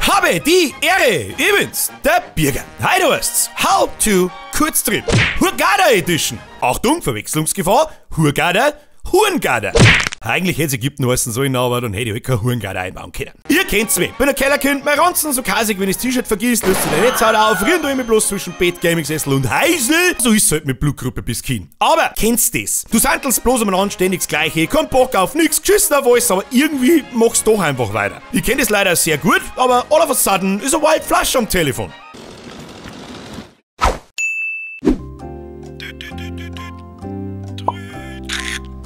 Habe die Ehre, ich bin's, der Birger. Heute heißt's How to Kurztrip. Hurghada Edition. Achtung, Verwechslungsgefahr, Hurghada, Hurngada. Eigentlich hätte es Ägypten heißen sollen, aber dann hätte ich halt kein Hurngada einbauen können. Ihr kennt's mich, bin ein Kellerkind, mein Ranzen so kasig, wenn ich das T-Shirt vergisst, löst sich der Netzhaut auf, rühren da immer bloß zwischen Bett, Gaming-Sessel und Heisel. So ist's halt mit Blutgruppe bis Kinn. Aber kennst das? Du sandelst bloß umeinander ständig das Gleiche, kein Bock auf nix, geschissen auf alles, aber irgendwie machst du doch einfach weiter. Ich kenn das leider sehr gut, aber all of a sudden ist a Wild Flush am Telefon.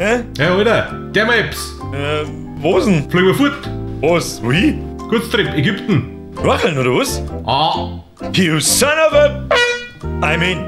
Hä? Ja, Alter, geh mal etwas. Was denn? Fliegen wir fort. Was? Wohin? Kurztrip, Ägypten. Wacheln, oder was? Ah. You son of a... I'm in.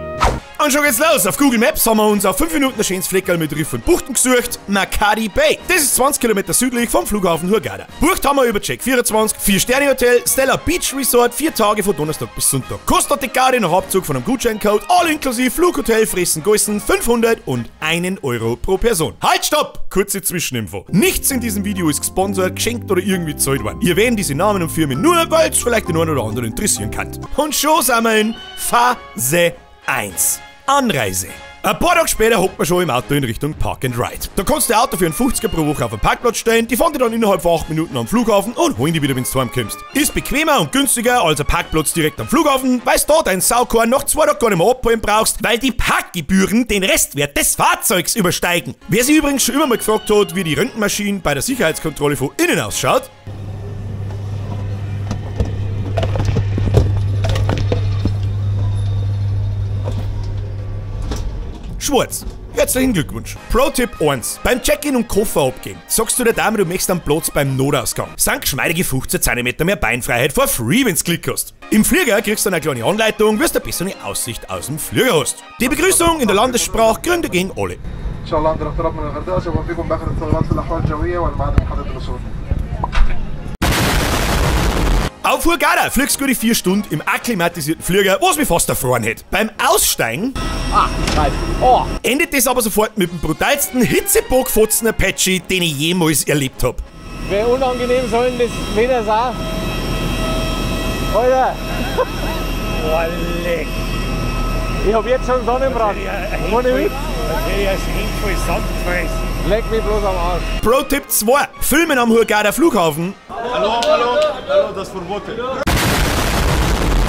Und schon geht's los. Auf Google Maps haben wir uns auf 5 Minuten ein schönes Fleckerl mit Riff und Buchten gesucht. Makadi Bay. Das ist 20 Kilometer südlich vom Flughafen Hurghada. Bucht haben wir über Check24, 4-Sterne-Hotel, Stella Beach Resort, 4 Tage von Donnerstag bis Sonntag. Kostet die Garde nach Abzug von einem Gutscheincode, all inklusive Flughotel, Fressen, Geißen, 501 Euro pro Person. Halt, stopp! Kurze Zwischeninfo. Nichts in diesem Video ist gesponsert, geschenkt oder irgendwie gezahlt worden. Ihr erwähnt diese Namen und Firmen nur, weil es vielleicht den einen oder anderen interessieren kann. Und schon sind wir in Phase 1. Anreise. Ein paar Tage später hockt man schon im Auto in Richtung Park and Ride. Da kannst du dein Auto für einen 50er pro Woche auf den Parkplatz stellen, die fahren dich dann innerhalb von 8 Minuten am Flughafen und holen die wieder, wenn du heimkommst. Ist bequemer und günstiger als ein Parkplatz direkt am Flughafen, weil du da dein Saukorn nach 2 Tagen gar nicht mehr abholen brauchst, weil die Parkgebühren den Restwert des Fahrzeugs übersteigen. Wer sich übrigens schon immer mal gefragt hat, wie die Röntgenmaschine bei der Sicherheitskontrolle von innen ausschaut, schwarz. Herzlichen Glückwunsch. Pro-Tipp 1. Beim Check-in und Koffer abgeben, sagst du der Dame, du möchtest einen Platz beim Notausgang. Sind geschmeidige 15 cm mehr Beinfreiheit for free, wenn's Klick hast. Im Flieger kriegst du dann eine kleine Anleitung, wirst du eine bessere Aussicht aus dem Flieger hast. Die Begrüßung in der Landessprache kriegen dagegen alle. Auf Hurghada fliegst du gute 4 Stunden im akklimatisierten Flieger, was mich fast erfroren hätte. Beim Aussteigen endet das aber sofort mit dem brutalsten Hitzebockfotzen Apache, den ich jemals erlebt hab. Wie unangenehm soll denn das Wetter sein? Alter! Oh, leck! Ich hab jetzt schon Sonnenbrand. Ohne Witz. Leck mich bloß am Arsch. Pro-Tipp 2. Filmen am Hurghada Flughafen. Hallo, hallo, hallo, das ist verboten.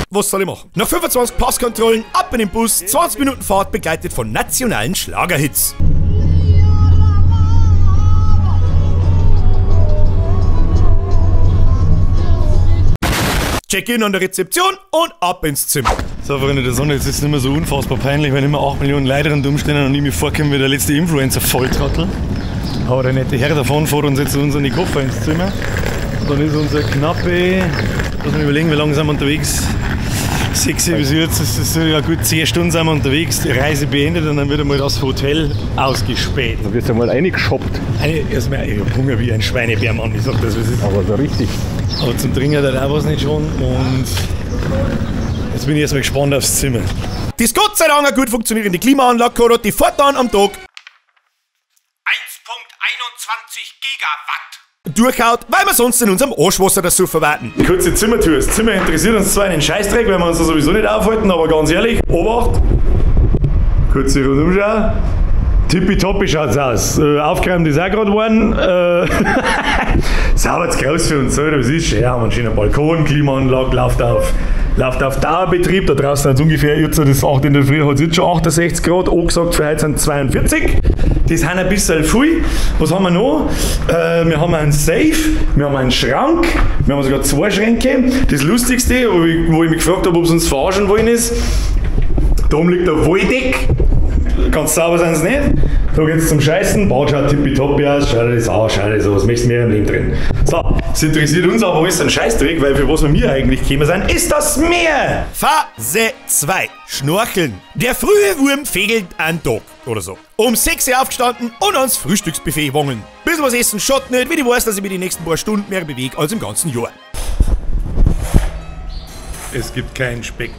Was soll ich machen? Nach 25 Passkontrollen, ab in den Bus, 20 Minuten Fahrt begleitet von nationalen Schlagerhits. Check-in an der Rezeption und ab ins Zimmer. So, Freunde der Sonne, jetzt ist es nicht mehr so unfassbar peinlich, wenn immer 8 Millionen Leute rundum stehen und ich mir vorkomme wie der letzte Influencer-Volltrottel. Aber der nette Herr davon fährt uns jetzt unsere Koffer ins Zimmer. Und dann ist unser knappe, lass mich überlegen, wie lange sind wir unterwegs? 6 bis jetzt, das ist ja gut 10 Stunden sind wir unterwegs, die Reise beendet und dann wird einmal das Hotel ausgespäht. Da wirst du mal reingeshoppt. Erstmal, ich hab Hunger wie ein Schweinebärmann, ich sag das, was ist. Aber so richtig. Aber zum Trinken hat auch was nicht schon und jetzt bin ich erstmal gespannt aufs Zimmer. Das Gott sei Dank eine gut funktionierende Klimaanlage hat, die fortan am Tag 1,21 Gigawatt durchhaut, weil wir sonst in unserem Arschwasser dazu verwarten. Kurze Zimmertür. Das Zimmer interessiert uns zwar einen Scheißdreck, weil wir uns da sowieso nicht aufhalten, aber ganz ehrlich, Obacht! Kurze Rundumschau. Tippitoppi schaut's aus. Aufgeräumt ist auch gerade worden. Sauber zu groß für uns, oder? Was ist? Ja, haben einen schönen Balkon, Klimaanlage, läuft auf Dauerbetrieb. Da draußen hat es ungefähr, jetzt das 8 in der Früh, hat es jetzt schon 68 Grad, angesagt für heute sind 42. Das sind ein bisschen viel. Was haben wir noch? Wir haben einen Safe, wir haben einen Schrank, wir haben sogar 2 Schränke. Das Lustigste, wo ich mich gefragt habe, ob sie uns verarschen wollen, ist, da oben liegt der Wolldeck. Ganz sauber sind sie nicht. Da geht's zum Scheißen. Bad schaut tippitoppi aus, schau dir das an, schau dir das an, was möchtest du mehr im Leben drin? So, das interessiert uns aber alles ein Scheißdreck, weil für was wir eigentlich gekommen sind, ist das Meer! Phase 2. Schnorcheln. Der frühe Wurm fegelt einen Tag oder so. Um 6 Uhr aufgestanden und ans Frühstücksbuffet wangeln. Bisschen was essen schaut nicht, wie ich weiß, dass ich mich die nächsten paar Stunden mehr bewege als im ganzen Jahr. Es gibt keinen Speck.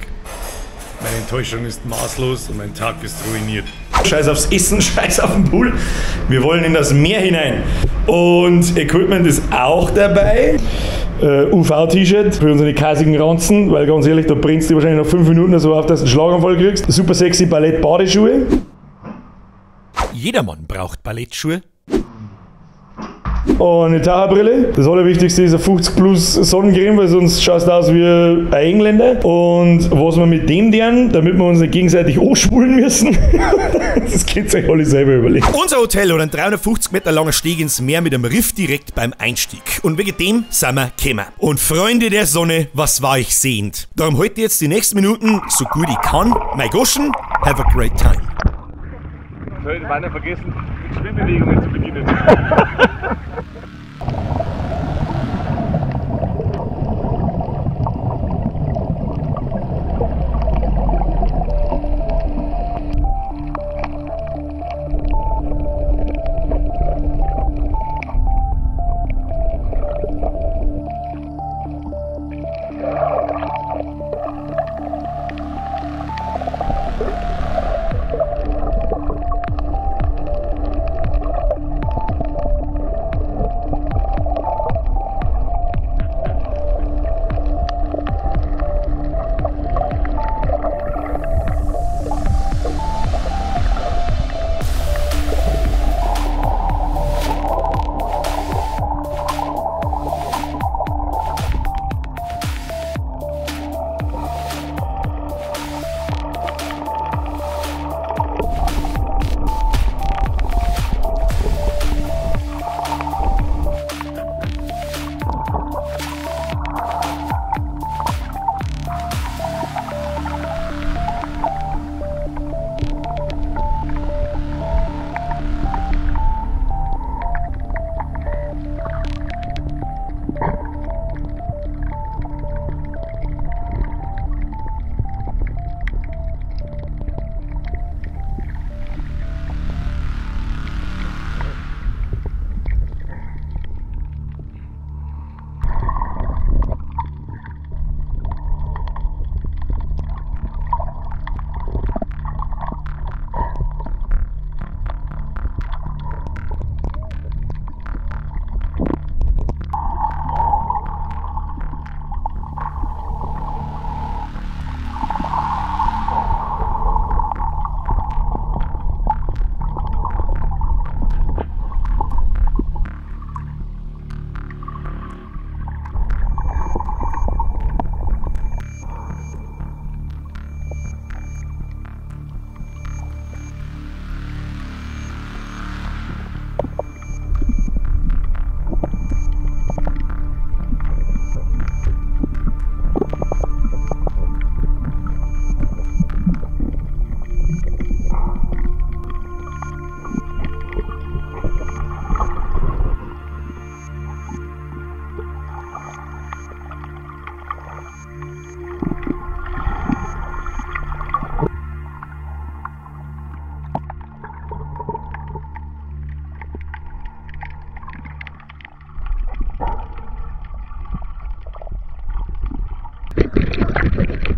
Meine Enttäuschung ist maßlos und mein Tag ist ruiniert. Scheiß aufs Essen, scheiß auf den Pool. Wir wollen in das Meer hinein. Und Equipment ist auch dabei. UV-T-Shirt für unsere kasigen Ranzen, weil ganz ehrlich, da brennst du wahrscheinlich nach 5 Minuten so auf, dass du einen Schlaganfall kriegst. Super sexy Ballett-Badeschuhe. Jedermann braucht Ballettschuhe. Und eine Taucherbrille. Das Allerwichtigste ist eine 50 plus Sonnencreme, weil sonst schaust du aus wie ein Engländer. Und was wir mit dem tun, damit wir uns nicht gegenseitig anschwulen müssen, das könnt ihr euch alle selber überlegen. Unser Hotel hat einen 350 Meter langen Steg ins Meer mit einem Riff direkt beim Einstieg. Und wegen dem sind wir gekommen. Und Freunde der Sonne, was war ich sehend. Darum heute jetzt die nächsten Minuten, so gut ich kann, mein Goschen, have a great time. Ich sollte beinahe vergessen, mit Schwimmbewegungen zu beginnen.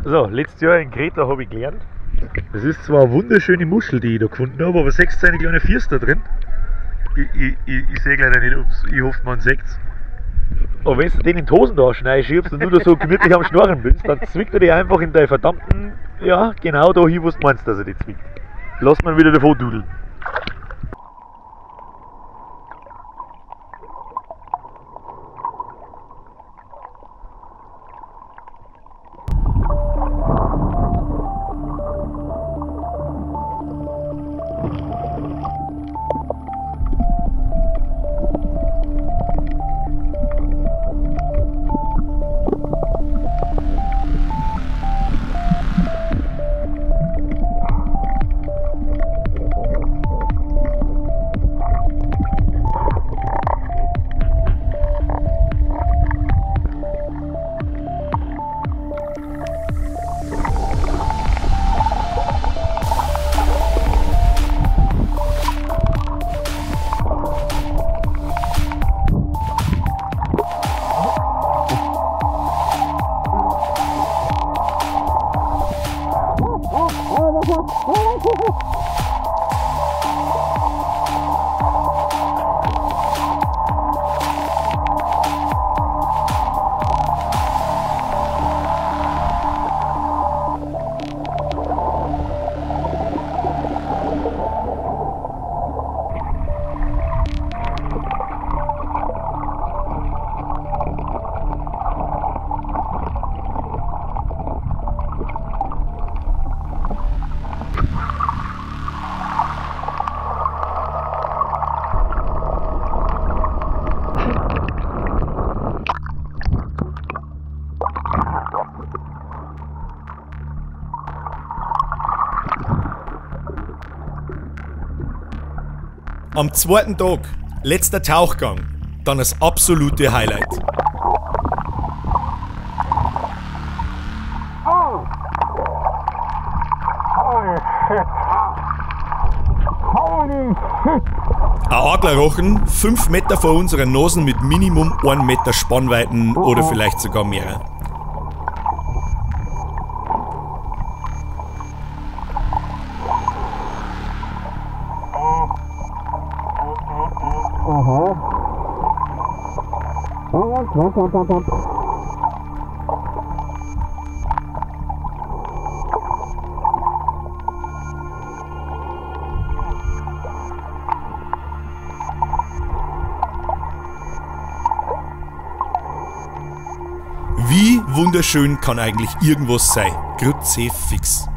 So, letztes Jahr in Kreta habe ich gelernt. Das ist zwar eine wunderschöne Muschel, die ich da gefunden habe, aber sechs seine kleine Füße da drin. Ich sehe leider nicht, ob's, ich hoffe, man sieht's. Aber wenn du den in die Hosentasche reinschiebst und du da so gemütlich am Schnorren bist, dann zwickt er dich einfach in deinen verdammten, ja, genau da hin, wo du meinst, dass er dich zwickt. Lass mal wieder davon dudeln. Am zweiten Tag, letzter Tauchgang, dann das absolute Highlight. Ein Adlerrochen, 5 Meter vor unseren Nosen mit Minimum 1 Meter Spannweiten oder vielleicht sogar mehr. Wie wunderschön kann eigentlich irgendwas sein? Kruzifix.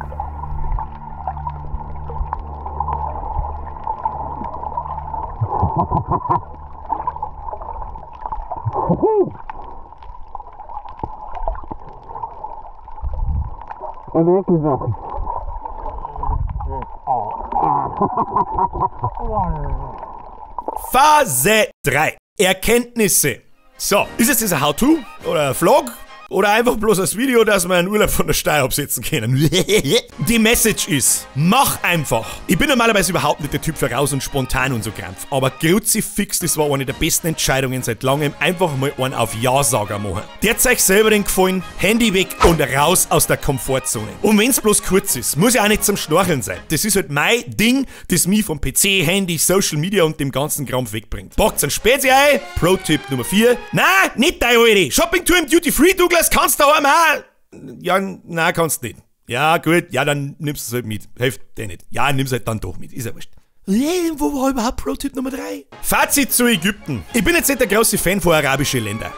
Phase 3. Erkenntnisse. So, ist jetzt das ein How-To oder ein Vlog? Oder einfach bloß das Video, dass wir einen Urlaub von der Steuer absetzen können. Die Message ist, mach einfach. Ich bin normalerweise überhaupt nicht der Typ für raus und spontan und so Krampf. Aber Kruzifix, das war eine der besten Entscheidungen seit langem. Einfach mal einen auf Ja-Sager machen. Der zeigt selber den Gefallen, Handy weg und raus aus der Komfortzone. Und wenn's bloß kurz ist, muss ja auch nicht zum Schnorcheln sein. Das ist halt mein Ding, das mich vom PC, Handy, Social Media und dem ganzen Krampf wegbringt. Packt's ein Spezi ein. Pro-Tipp Nummer 4. Na, nicht deine Alte. Shopping-Tour im Duty Free, Douglas. Das kannst du auch mal. Ja, nein, kannst nicht. Ja, gut, ja, dann nimmst du es halt mit. Hilft dir nicht. Ja, nimm's halt dann doch mit. Ist ja wurscht. Wo war überhaupt Pro-Tipp Nummer 3? Fazit zu Ägypten. Ich bin jetzt nicht der große Fan von arabischen Ländern.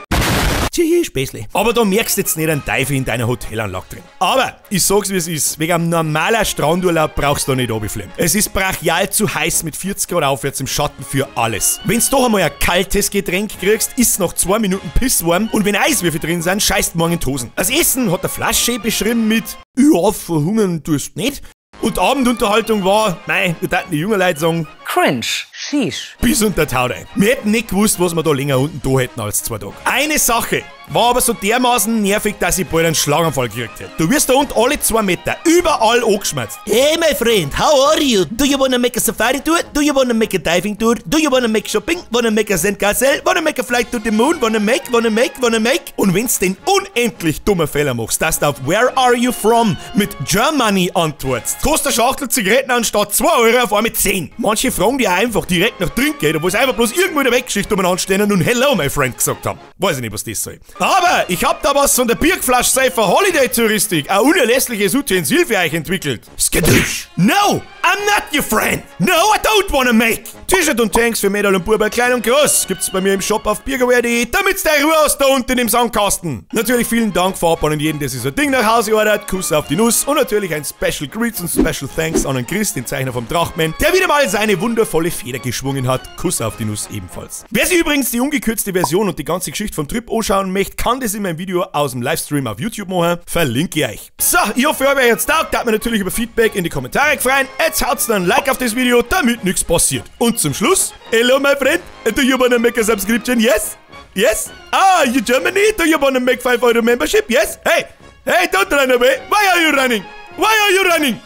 Späßle. Aber da merkst du jetzt nicht einen Teufel in deiner Hotelanlage drin. Aber ich sag's wie es ist, wegen einem normalen Strandurlaub brauchst du da nicht runterfliegen. Es ist brachial zu heiß mit 40 Grad aufwärts im Schatten für alles. Wenn's doch einmal ein kaltes Getränk kriegst, ist nach 2 Minuten pisswarm und wenn Eiswürfel drin sind, scheißt morgen in die Hosen. Das Essen hat der Flasche beschrieben mit ja, verhungern tust nicht. Und Abendunterhaltung war, nein, wir taten die jungen Leute sagen, Cringe, sheesh. Bis unter Tau rein. Wir hätten nicht gewusst, was wir da länger unten da hätten als 2 Tage. Eine Sache war aber so dermaßen nervig, dass ich bald einen Schlaganfall gekriegt hätte. Du wirst da unten alle 2 Meter überall angeschmerzt. Hey my friend, how are you? Do you wanna make a safari tour? Do you wanna make a diving tour? Do you wanna make shopping? Wanna make a sandcastle? Wanna make a flight to the moon? Wanna make, wanna make, wanna make? Und wenn's den unendlich dummen Fehler machst, dass du auf Where are you from mit Germany antwortest, kostet eine Schachtel Zigaretten anstatt 2 Euro auf einmal 10. Manche fragen dich einfach direkt nach Trinkgeld, obwohl sie einfach bloß irgendwo in der Weggeschichte umeinander stehen und Hello my friend gesagt haben. Weiß ich nicht, was das soll. Aber ich hab da was von der Birkflasch Safer Holiday Touristik, ein unerlässliches Utensil für euch entwickelt. Skadoosh! No! I'm not your friend! No, I don't wanna make! T-Shirt und Tanks für Mädel und Buben, klein und groß, gibt's bei mir im Shop auf birgaware.de, damit's deine Ruhe aus da unten im Sandkasten. Natürlich vielen Dank vorab an jeden, der sich so ein Ding nach Hause ordert, Kuss auf die Nuss und natürlich ein Special Greets und Special Thanks an den Chris, den Zeichner vom Drachman, der wieder mal seine wundervolle Feder geschwungen hat. Kuss auf die Nuss ebenfalls. Wer sich übrigens die ungekürzte Version und die ganze Geschichte vom Trip anschauen möchte, kann das in meinem Video aus dem Livestream auf YouTube machen. Verlinke ich euch. So, ich hoffe, ihr habt euch jetzt taugt. Da hat mir natürlich über Feedback in die Kommentare gefreut. Jetzt haut's dann ein Like auf das Video, damit nichts passiert. Und zum Schluss, hello my friend, do you wanna make a subscription? Yes? Yes? Ah, you Germany? Do you wanna make 5 Euro membership? Yes? Hey! Hey, don't run away! Why are you running? Why are you running?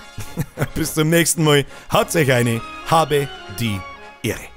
Bis zum nächsten Mal. Haut euch eine. Habe die Ehre.